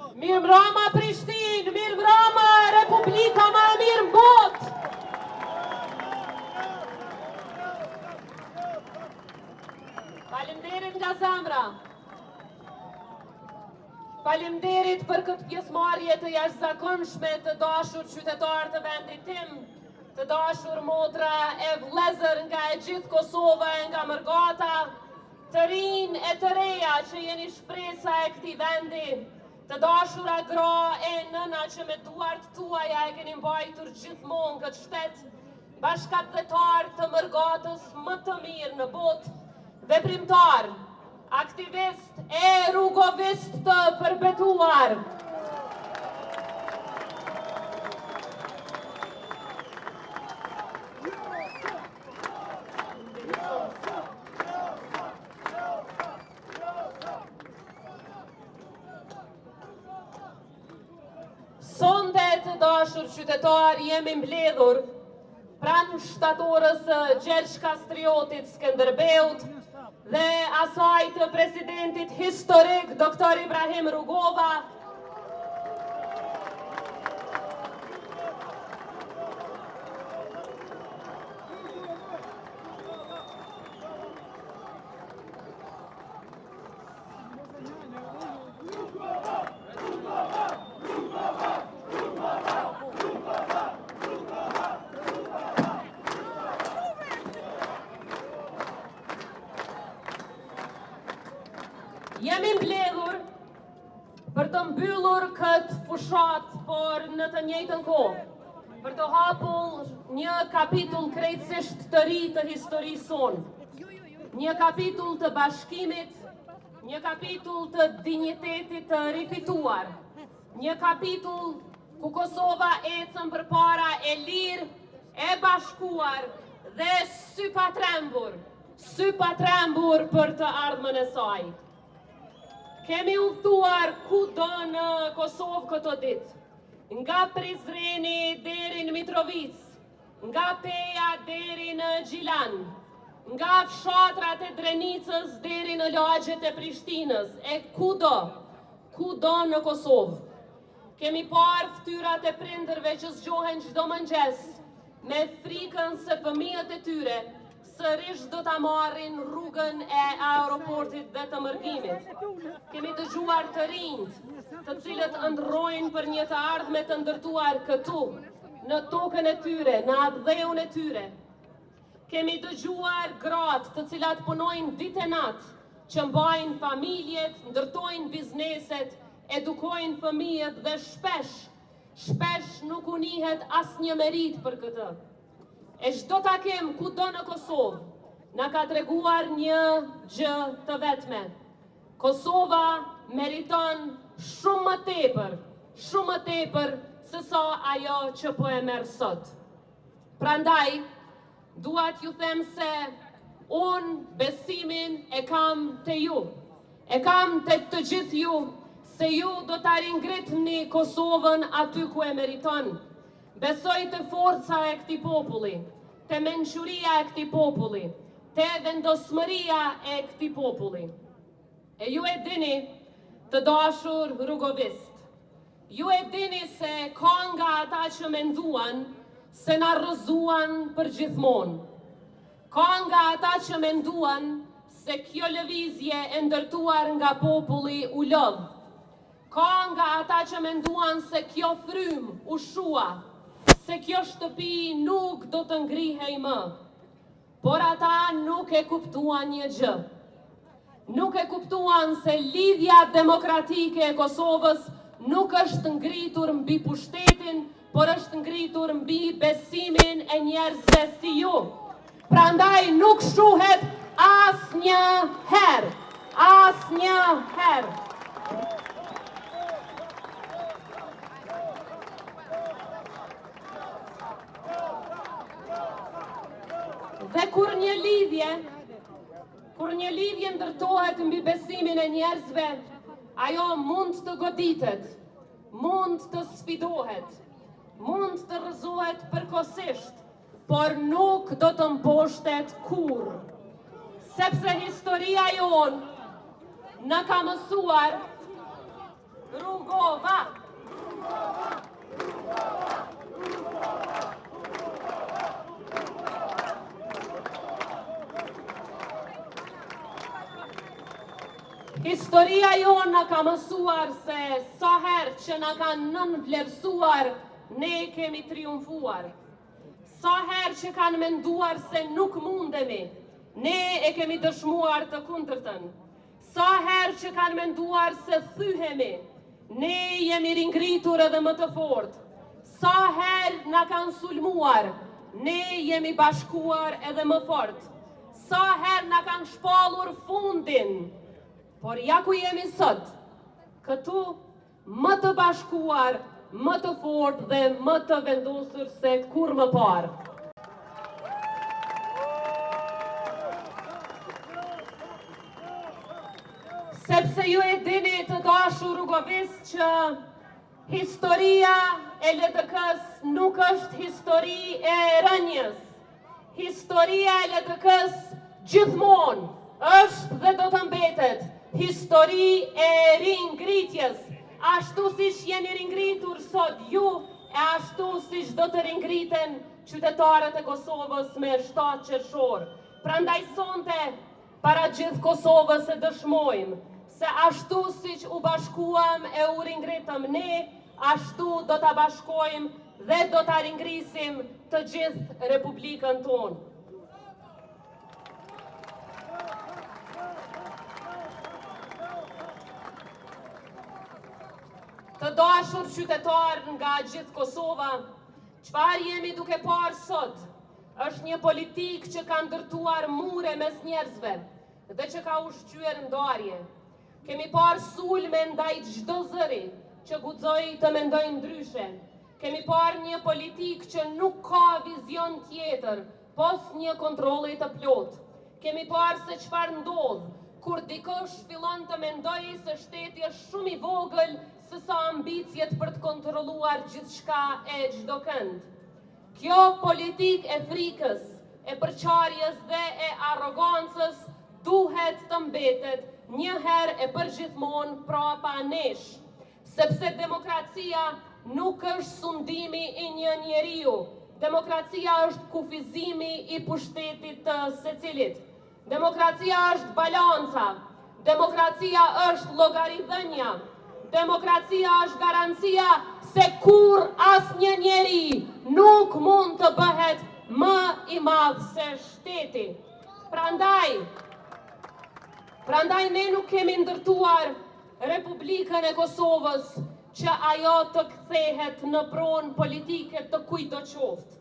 Mirëmbrama Prishtinë, mirëmbrama Republika ma e mirë në botë! Faleminderit nga zemra. Faleminderit për këtë pjesëmarrje të jashtëzakonshme të dashur qytetarë të vendit tim, të dashur motra e vëllezër nga e gjithë Kosova e nga mërgata, të rinj e të reja që jeni shpresa e këtij vendi, të dashura gra e nëna që me duart tuaja e keni mbajtur gjithmonë këtë shtet, bashkatdhetarë të mërgatës më të mirë në botë, veprimtarë, aktivistë e rugovistë të përbetuar. Sonte të dashur qytetarë jemi mbledhur pranë shtatorës së Gjergj Kastriotit Skënderbeut dhe asaj të presidentit historik Dr. Ibrahim Rugova, Jemi mbledhur për të mbyllur këtë fushatë, por në të njëjtën kohë, për të hapur një kapitull krejtësisht të ri të historisë sonë. Një kapitull të bashkimit, një kapitull të dinjitetit të rifituar, një kapitull ku Kosova ecën përpara e lirë, e bashkuar dhe sypatrembur, sypatrembur për të ardhmen e saj. Kemi udhëtuar kudo në Kosovë këto ditë, nga Prizreni deri në Mitrovicë, Nga Peja deri në Gjilan, nga fshatrat e Drenicës deri në lagjet e Prishtinës, e kudo, kudo në Kosovë. Kemi parë fytyrat e prindërve që zgjohen çdo mëngjes me frikën se fëmijët e tyre sërish do ta marrin rrugën e aeroportit dhe të mërgimit. Kemi dëgjuar të rinjtë, të cilët ëndërrojnë për një të ardhme të ndërtuar këtu, në tokën e tyre, në atdheun e tyre. Kemi dëgjuar gratë të cilat punojnë ditë e natë, që mbajnë familjet, ndërtojnë bizneset, edukojnë fëmijët dhe shpesh, shpesh nuk u njihet asnjë meritë për këtë. E çdo takim kudo në Kosovë na ka treguar një gjë të vetme. Kosova meriton shumë më tepër, shumë më tepër se sa ajo që po e merr sot. Prandaj, dua t'ju them se unë besimin e kam te ju, e kam te të gjithë ju, se ju do ta ringritni Kosovën aty ku e meriton. Besoj te forca e këtij populli, te mençuria e këtij populli, te vendosmëria e këtij populli. E ju e dini, të dashur rugovistë, ju e dini se ka nga ata që menduan se na rrëzuan përgjithmonë. Ka nga ata që menduan se kjo lëvizje e ndërtuar nga populli u lodh. Ka nga ata që menduan se kjo frymë u shua, se kjo shtëpi nuk do të ngrihej më. Por ata nuk e kuptuan një gjë. Nuk e kuptuan se Lidhja Demokratike e Kosovës nuk është ngritur mbi pushtetin, por është ngritur mbi besimin e njerëzve si ju. Prandaj nuk shuhet asnjëherë. Asnjëherë. Dhe kur një lidhje, kur një lidhje ndërtohet mbi besimin e njerëzve, ajo mund të goditet, mund të sfidohet, mund të rrëzohet përkohësisht, por nuk do të mposhtet kurrë. Sepse historia jonë na ka mësuar Rugova. Historia jonë na ka mësuar se sa herë që na kanë nënvlerësuar, ne kemi triumfuar. Sa herë që kanë menduar se nuk mundemi, ne e kemi dëshmuar të kundërtën. Sa herë që kanë menduar se thyhemi, ne jemi ringritur edhe më të fortë. Sa herë na kanë sulmuar, ne jemi bashkuar edhe më fort. Sa herë na kanë shpallur fundin, por ja ku jemi sot, këtu më të bashkuar, më të fortë dhe më të vendosur se kurrë më parë. Sepse ju e dini të dashur rugovistë që historia e LDK-së nuk është histori e rënies. Historia e LDK-së gjithmonë është dhe do të mbetet histori e ringritjes, ashtu siç jeni ringritur sot ju e ashtu siç do të ringriten qytetarët e Kosovës me 7 qershor. Prandaj sonte para gjithë Kosovës e dëshmojmë se ashtu siç u bashkuam e u ringritëm ne, ashtu do ta bashkojmë dhe do ta ringrisim të gjithë Republikën tonë. Të dashur qytetarë nga gjithë Kosova, çfarë jemi duke parë sot është një politikë që ka ndërtuar mure mes njerëzve dhe që ka ushqyer ndarje. Kemi parë sulme ndaj çdo zëri që guxoi të mendojë ndryshe. Kemi parë një politikë që nuk ka vizion tjetër pos një kontrolli të plotë. Kemi parë se çfarë ndodh kur dikush fillon të mendojë se shteti është shumë i vogël se sa ambiciet për të kontrolluar gjithçka e çdokënd. Kjo politikë e frikës, e përçarjes dhe e arrogancës duhet të mbetet një herë e përgjithmonë prapa nesh, sepse demokracia nuk është sundimi i një njeriu, demokracia është kufizimi i pushtetit të secilit. Demokracia është balanca, demokracia është llogaridhënia, demokracia është garancia se kurrë asnjë njeri nuk mund të bëhet më i madh se shteti. Prandaj, prandaj ne nuk kemi ndërtuar Republikën e Kosovës që ajo të kthehet në pronë politike të kujtdo qoftë.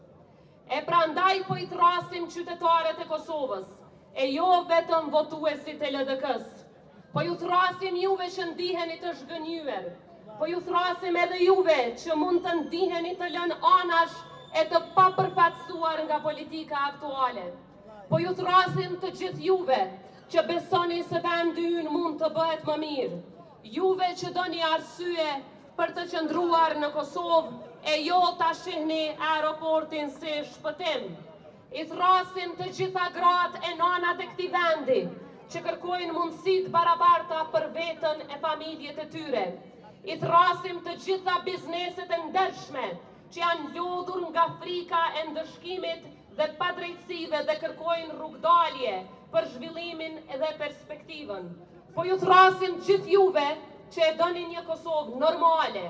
E prandaj po i thërrasim qytetarët e Kosovës, e jo vetëm votuesit e LDK-së. Po ju thërrasim juve që ndiheni të zhgënjyer. Po ju thërrasim edhe juve që mund të ndiheni të lënë anash e të papërfaqësuar nga politika aktuale. Po ju thërrasim të gjithë juve që besoni se vendi ynë mund të bëhet më mirë. Juve që doni arsye për të qëndruar në Kosovë e jo ta shihni aeroportin si shpëtim. I thërrasim të gjitha gratë e nanat e këtij vendi që kërkojnë mundësi të barabarta për veten e familjet e tyre. I thërrasim të gjitha bizneset e ndershme që janë lodhur nga frika e ndëshkimit dhe padrejtësive dhe kërkojnë rrugëdalje për zhvillimin dhe perspektivën. Po ju thërrasim gjithë juve që e doni një Kosovë normale,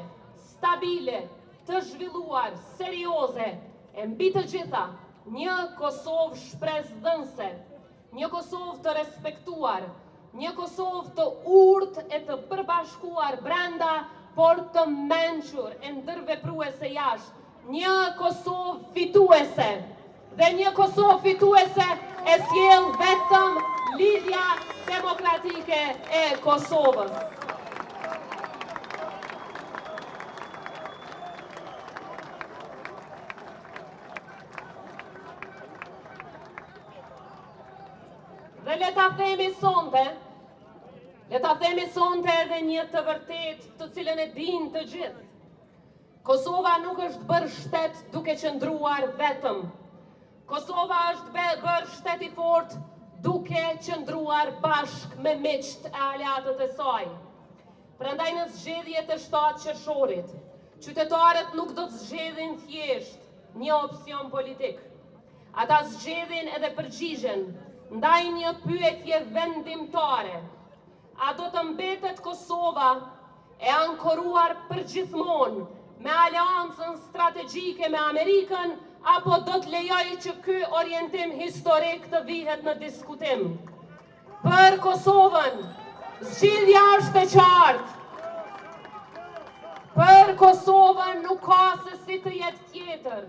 stabile, të zhvilluar, serioze, e mbi të gjitha, një Kosovë shpresëdhënëse, një Kosovë të respektuar, një Kosovë të urtë e të përbashkuar brenda, por të mençur e ndërvepruese jashtë, një Kosovë fituese. Dhe një Kosovë fituese e sjell vetëm Lidhja Demokratike e Kosovës. Dhe le ta themi sonte, le ta themi sonte edhe një të vërtetë të cilën e dinë të gjithë. Kosova nuk është bërë shtet duke qëndruar vetëm. Kosova është bërë shtet i fortë duke qëndruar bashkë me miqtë e aleatët e saj. Prandaj në zgjedhjet e 7 qershorit, qytetarët nuk do të zgjedhin thjesht një opsion politik. Ata zgjedhin edhe përgjigjen ndaj një pyetje vendimtare. A do të mbetet Kosova e ankoruar përgjithmonë me aleancën strategjike me Amerikën, apo do të lejojë që ky orientim historik të vihet në diskutim? Për Kosovën, zgjidhja është e qartë. Për Kosovën nuk ka se si të jetë tjetër,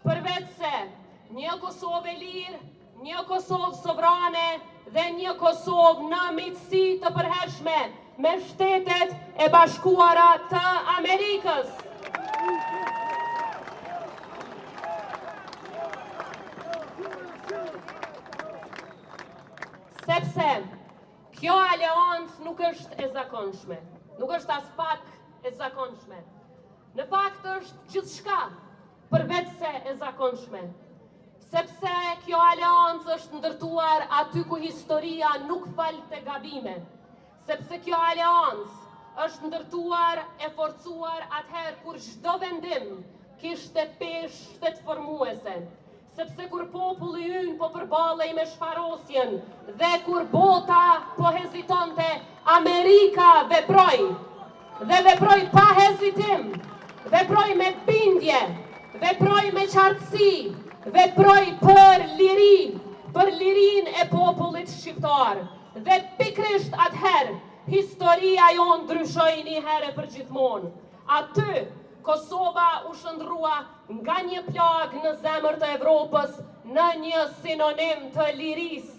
përveç se një Kosovë e lirë, një Kosovë sovrane dhe një Kosovë në miqësi të përhershme me Shtetet e Bashkuara të Amerikës. Sepse kjo aleancë nuk është e zakonshme, nuk është aspak e zakonshme. Në fakt është gjithçka përveç se e zakonshme. Sepse kjo aleancë është ndërtuar aty ku historia nuk falte gabime. Sepse kjo aleancë është ndërtuar e forcuar atëherë kur çdo vendim kishte peshë shtetformuese. Sepse kur populli ynë po përballej me shfarosjen dhe kur bota po hezitonte, Amerika veproi. Dhe veproi pa hezitim, veproi me bindje, veproi me qartësi, veproi për liri, për lirinë e popullit shqiptar. Dhe pikërisht atëherë, historia jonë ndryshoi një herë e përgjithmonë. Aty, Kosova u shndërrua nga një plagë në zemër të Evropës në një sinonim të lirisë,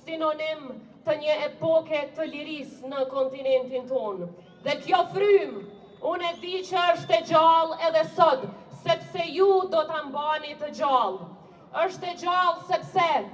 sinonim të një epoke të lirisë në kontinentin tonë. Dhe kjo frymë, unë e di që është e gjallë edhe sot, sepse ju do ta mbani të gjallë. Është e gjallë sepse.